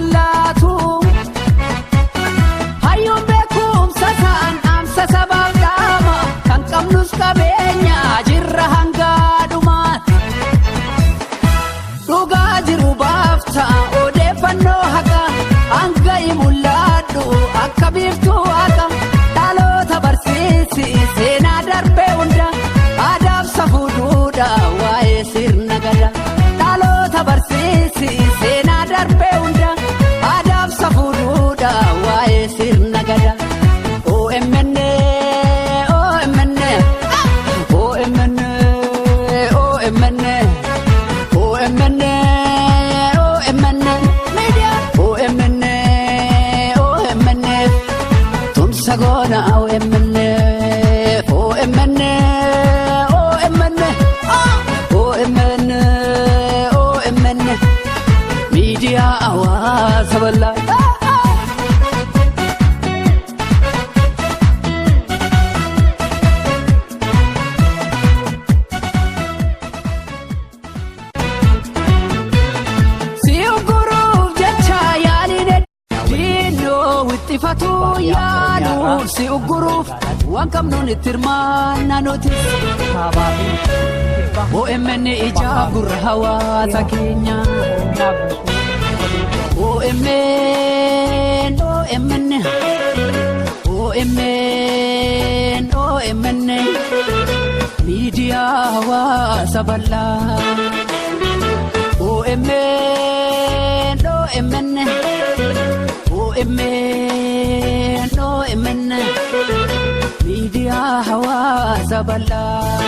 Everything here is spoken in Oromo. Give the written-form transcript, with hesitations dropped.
kan laatu. Hayyuun beekumsa isaan dhaamsa sabaaf dhaama kan qabnus qabeenya jirra hanga dhumaatti. Dhugaa jiru baafta odeeffannoo haqa hanga mul'adhu akka biiftuu haqa dhaloota barsiisi seenaa darbee hunda aadaaf safuu duudhaa waa'ee sirna gada. Dhaloota barsiisi seenaa darbee hunda aadaaf safuu duudhaa waa'ee sirna gada. OMN, OMN, OMN, OMN, OMN, OMN, Media, OMN, OMN, Tumsa goona OMN, OMN, OMN, OMN, OMN, Miidiyaa hawaasa bal'aa. Si uguruuf jecha yaaliin diinoo wixxifatu yaaluuf si uguruuf waan qabnuun itti hirmaannaa nutis. Kaabaa fi kibba OMN ijaaf gurra hawaasa keenya. Oromiyaa guutuu waliin OMN, OMN, OMN, OMN, miidiyaa hawaasa bal'aa. OMN, OMN, OMN, OMN, miidiyaa hawaasa bal'aa.